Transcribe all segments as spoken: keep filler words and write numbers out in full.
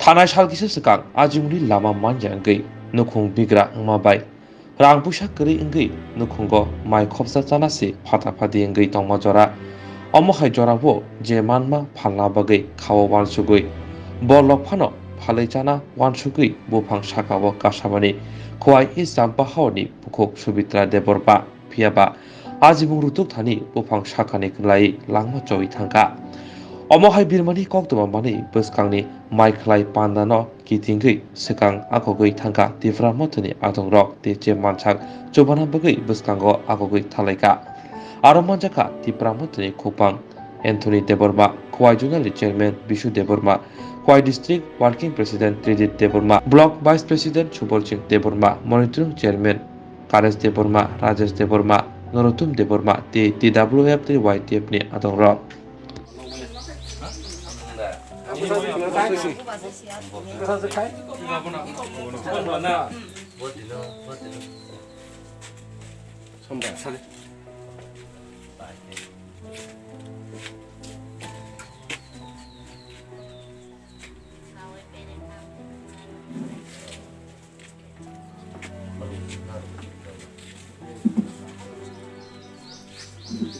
Thanai sal kisa swkang ajimuni lama manya wngwi nukhung bigra wngma bai rang puisa kwrwi wngwi nukhungo mai khopsa chana se phata phati wngwi tongma jora. Omo hai jorao je manma phalna bagwi khao uansugwi borlok phano phalwi chana uansugwi buphang sakao kasamani Khowai East Champa haorni bukhuk Subitra Debbarma. Phiya ba, ajimung rutuk thani buphang sakani kwlai langma choi thangkha. Omo hai birmani koktwma manwi bwskangni mai khwlai pandano kitingwi swkang akogwi thangkha Tipra Mothani adongrok tei je mansak chubana bagwi bwskango akogwi thalaikha. Aro manjakha Tipra Mothani khopang Anthony Debbarma, Khowai Zonal ni Chairman Bishu Debbarma, Khowai District Working President Tridip Debbarma, Block Vice President Subol Singh Debbarma, Monitoring Chairman Karesh Debbarma, Rajesh Debbarma, Narottama Debbarma tei T W F tei Y T F ni adongrok.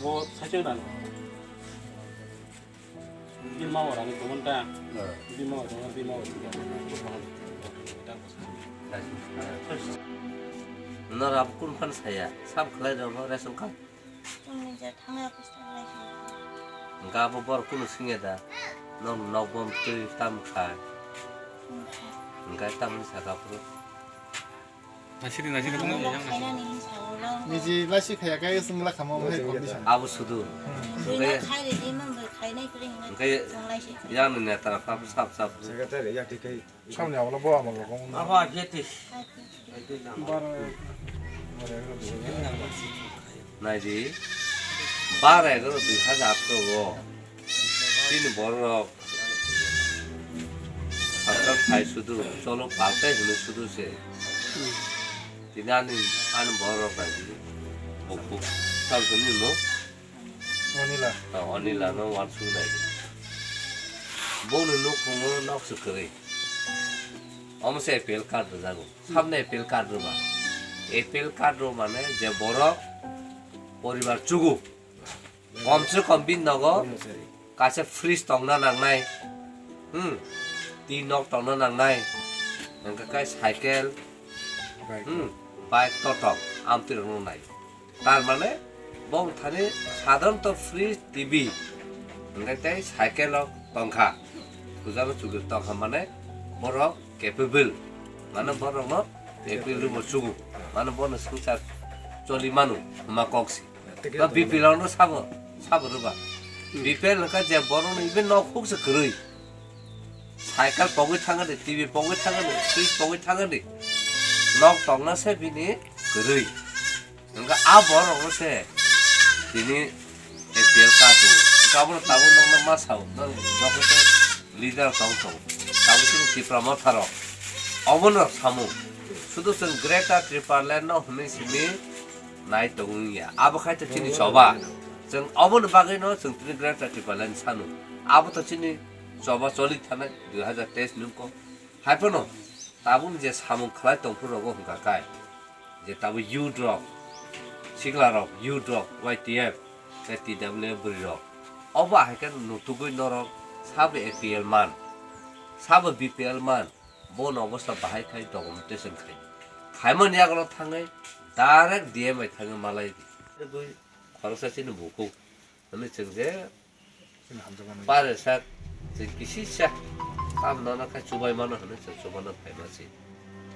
Bo sacho na. Bima ora ni kumonta. Bima ora, bima ora. Nara kun fan saya, sab khlai rok ration card. Chwngni je thangwi office thang lai se. Hwnkhe abo borok kunu swngya da? Nokni nokbom twi tam kha. Hwnkhe tamni saka phuru. Nasiri, nasiri, Nokno khainani hinsa ulo. Niji laisi khaya khe swngla khama omo hai condition. Abo sudu. Hwnkhe khairi di mwnbo khainai kwrwi hwnkhe hwnkhe chwng lai se. Yang ni neta rok kha sap sap. Secretary ya tikai. Samni amla bo amla kong. Abo aje ti. Naidi, bara egaroh dui hajar atharo o chini borok sarkar phai sudu, cholo paltai hwnwi sudu se. Tini ani, ani borok naidi, buk buk, tamsoni mo? Onila. Ah, Onila no wansuk naidi. Bongni nukhungo nok se kwrwi. Omo se A P L card rwjago. Sabni A P L card rwba. A P L card rw mane je borok poribar chugo. Kom se kom bini nogo kaisa fridge tongna nangnai. Hmm. Tin nok tongna nangnai. Hwnkhe kai cycle. Hmm. Bike totok. Amtwi rwno nai. Tar mane, bo wng thani sadharanto fridge, T V, hwnkhe tei cycle rok tongkha. Pujano chukri tongkha mane, borok capable. Mane borokno A P L rwbo chugo. Mane bono swngchar choli manu, hwnma kok si. Ba B P L rokno sabo, sabo rwba. B P L hwnkha je borokno even nok huk se kwrwi. Cycle pogwi thangani, T V pogwi thangani, fridge pogwi thangani. Nok tongna se bini kwrwi. Hwnkhe a borokno se tini A P L card rw. Hwnkhe abono tabuk nokno ma sao, nang joto khe leader tong tong. Tabuk chini Tipra Motha rok. Obono samung. Sudu chwng Greater Tipraland no hwnwi simi nai tongwi ya. Abo khai to chini choba. Chwng oboni bagwi no chwng tini Greater Tipraland sanu. Abo to chini choba choli thanai dui hajar teis ni wngkok. Hai phano tabukni je samung khlai tongphuru rogo hwnkha kai, je tabuk youth rok, sikla rok, youth rok, Y T F, tei T W F bwrwi rok. Obo hai khe nutugwi norok sabo A P L man, sabo B P L man, bono obosta bahai khai documentation khai. Khaimani yagulo thangwi direct D M bai thangwi malai di. Khoroksa chini bukhuk hwnwi chwng je Chini hamjakmani. Bare sak, chwng kisisa, tam nono khe chubai mano hwnwi chwng chubano phaima se.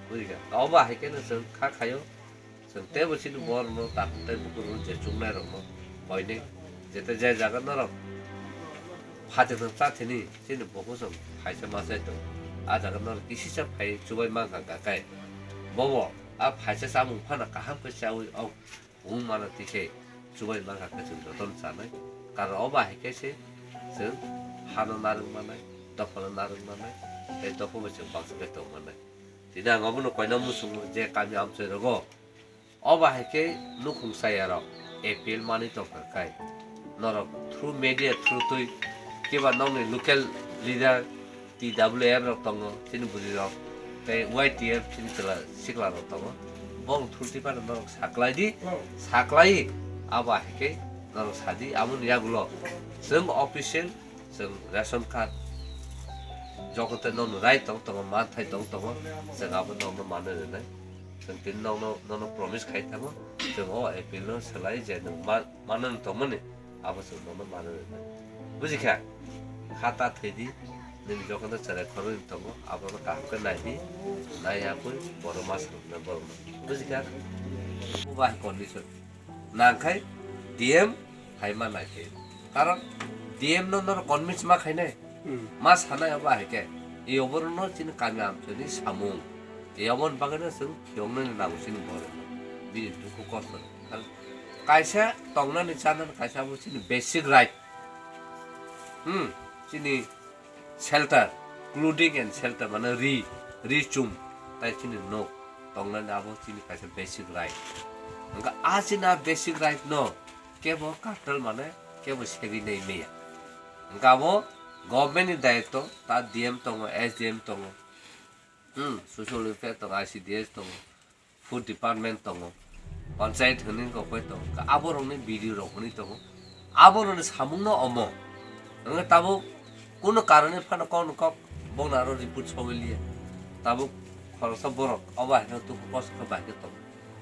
Buji kha? Obo hai kheno chwng kha khaio, chwng teibo chini borokno takhuk tei bukurokno je chuknairokno koinwi, jete je jaga norok phatikno chathini, chini bukhuk chwng phaisa ma chai tongo. A jaga norok kisisa phai chubai mankha hwnkha khe, bobo a phaisa chamung phano kaham khe chaui ok Wng mano twi khe chubai mankha khe chwng jotono chanai. Karon obo hai khe se chwng hano narwk mannai, dophano narwk mannai, tei dopha bai chwng bangsa khe tong mannai. Tini ang obono koina muchungo je kami amchai rogo obo hai khe nukhung chaya rok A P L manwi tongkha khai norok through media through twi kiba nokni local leader T W F rok tongo, chini bwrwi rok, tei Y T F chini chwla sikla rok tongo. Bong thulti phano norok saklai di, saklai abo hai khe norok sadi, aboni yagulo chwng official, chwng ration card, jokote nono right tong tongo, manthai tong tongo, chwng abo nono manwi rwnai. Chwng tini nono, nono promise khai thango, chwng o appeal no swlai je nwng ma-, manwi tongmani. Abo chwng nono manwi rwnai. Buji kha? Kha ta thwi di, nini jokhon ta chwrai khoroknwi tongo, abono kaham khe nai di, nai ya kwi borok ma swrwngna borok no. Buji kha? Bo bahai condition. Nang khai D M hai ma nai khe. Karon D M no norok convince ma khainai. Hmm. Ma sanai abo hai khe. E oborok no chini kami amchoi ni samung. E oboni bagwi no chwng phiyoknani nango chini borok no. Bini dukhu kosto. Kaisa tongnani chanani kaisa abo chini basic right. Hmm, chini shelter, clothing and shelter, mane ri, ri chum, tai chini nok tongnani abo chini kaisa basic right. Hwnkha a chini a basic right no kebo kartal mane kebo segwi nai maya. Hwnkha abo government ni daitw, ta D M tongo, S D M tongo, hmm, social welfare tongo, I C D S tongo, food department tongo, panchayat hwnwi kok bai tongo, aborokni B D O rok hwnwi tongo, aborokni samungno omo. Hwnwi tabuk kunu karone phano kokno kok bokno aro report sogwi liya. Tabuk khoroksa borok obo hai khe dukhu kosto khe bai khe tongo.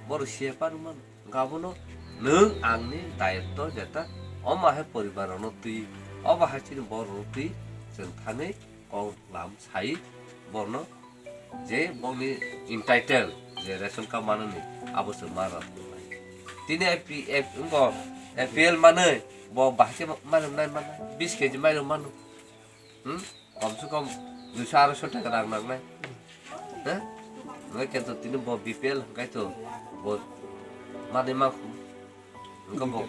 Borok C F R wngmano. Hwnkhe abono nwng angni dayitw jeta omo hai poribar rokno twi, obo hai chini borok rokno twi chwng thangwi kok lam sai borokno je bokni entitled je ration card manani abo se ma rw tini A P F wngkha A P L manwi bo bahai khe mairum nai manai bis K G mairum manu. Hmm? Kom se kom duiso aroiso taka rang nangnai. He? Hwnkhe kento tini bo B P L hwnkhe to bo manwi mankhu. Hwnkhe bo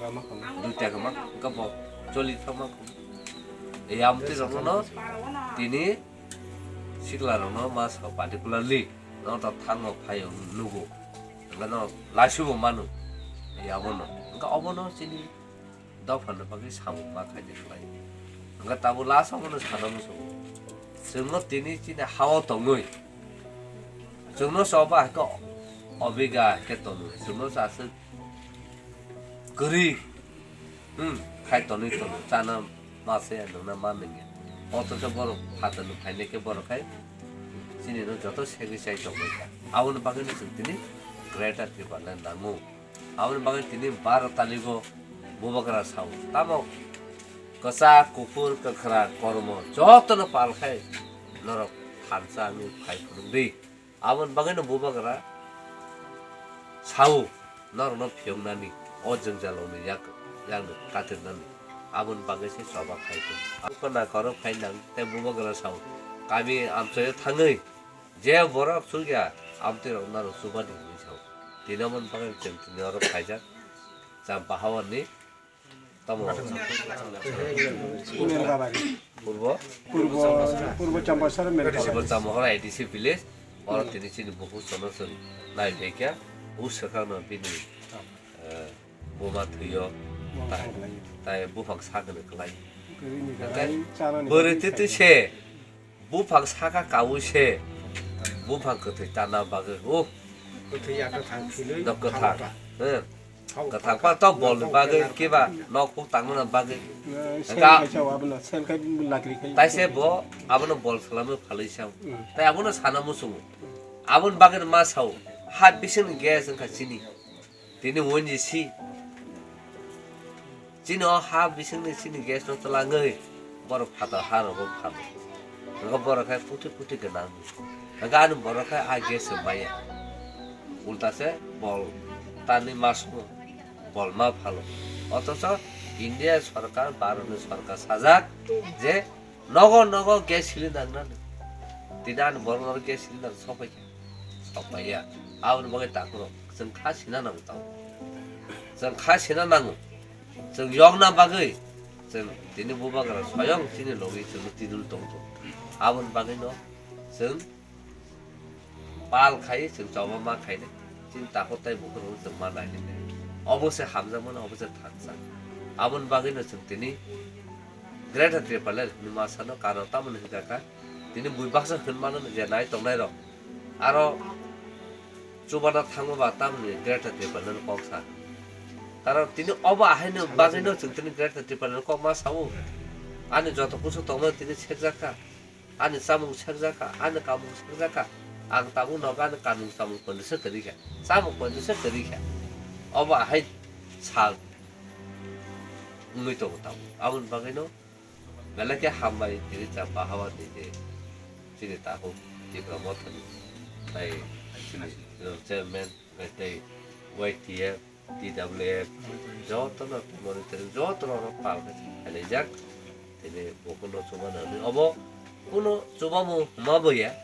dui taka ma, hwnkhe bo choli thang mankhu. Ei amtwi rokno tini sikla rokno ma sa particularly no ta thango phaio nugo. Hwnkhe no laisubo manu. Ei abono. Hwnkhe obono chini dophano bagwi samung ma khaidi khlai. Hwnkhe tabuk last obono sana muchungo. Chwngno tini chini hao tongwi. Chwngno se obo hai khe obiga hai khe tonwi. Chwngno se aswk kwrwi, hmm, khai tonwi tongo. Chana ma se nungna ma nungya. Othocho borok phatarni phainai khe borok khai chini no joto segwi chai tongwi kha. Aboni bagwino chwng tini Greater Tipraland nango. Aboni bagwi tini baro taligo bubagra sao. Tamo kwchak, kuphur, kwkhwrang, kormo jotono pal khai norok thansa wngwi phai phunukdi. Aboni bagwino bubagra sao norokno phiyoknani, o jwngjalrokni yak, yakno katirnani. Aboni bagwi se choba khai tong. Abo khorok khai nang tei bubagra sao kami amchoio thangwi je borok chukya amtwi rok norok chubani hinwi sao. Tini aboni bagwi chwng tini oro phaijak Champa Hawarni tamo Purbo, Purbo, Purbo Champasara Purbo Champasara A D C village. Oro tini chini bukhuk sono chwng nai phaikha. O swkangno bini, eh, buma thwio. Tai, tai buphang sakni kwlai. Bwrwi twi twi se buphang saka kaui se buphang kwthwi tana bagwi. O kwthwi ya kwthang philwi dok kwthang. Thangpa. Kwthang pa to bol ni bagwi kiba nok huk tangmani bagwi. Sel kaisa abono, sel kai lakri kai. Taise bo abono bol salama phalwi sao. Tai abono sana muchungo. Aboni bagwi ma sao. Ha bising ni gas wngkha chini. Tini wngji si. Chini o ha bisingni chini gas no twlangwi borok phatar ha rogo phano. Hwnkhe borok khe puthi puthi gwnang. Hwnkhe ani borok khe a gas se maya. Ulta se bol tani maso bol ma phalo. Othocho India sorkar, Bharat ni sorkar sajak je nogo nogo gas cylinder nani. Tini ani borok no gas cylinder sokphaikha. Sokphaiya. Aboni bagwi takhurok chwng kha sina nango tamo. Chwng kha sina nango. Chwng yokna bagwi chwng tini bubagra soyong chini logi chwngno tidul tongthok. Aboni bagwino chwng pal khai chwng choba ma khainai. Chini takhuk tai bukhuk rok chwng ma nainai. Obo se hamjakmano, obo se thansa. Aboni bagwino chwng tini Greater Tipraland ni ma sano karon tamoni hwnkha kha Tini bui baksa hwn mano je nai tongnai rok. Aro chubana thangma ba tamni Greater Tipraland kok sa. Karon tini obo ahaino bagwino chwng tini Greater Tipraland kok ma sao. Ani joto kusu tongmani tini sekjak kha. Ani chamung sekjak kha, ani kamung sekjak kha. Ang tabuk nogo ani kanmung chamung poito se kwrwi kha. Chamung poito se kwrwi kha. Obo ahai sal wngwi tongo tabuk. Aboni bagwino belai khe hambai tini chapa hawa tini chini tabuk Tipra Mothani tai chairman tei Y T F, T W F, jotono monitoring, jotono oro pal khe khlaijak. Tini bo kuno chubana hwnwi obo kuno chubamo hwnma boya.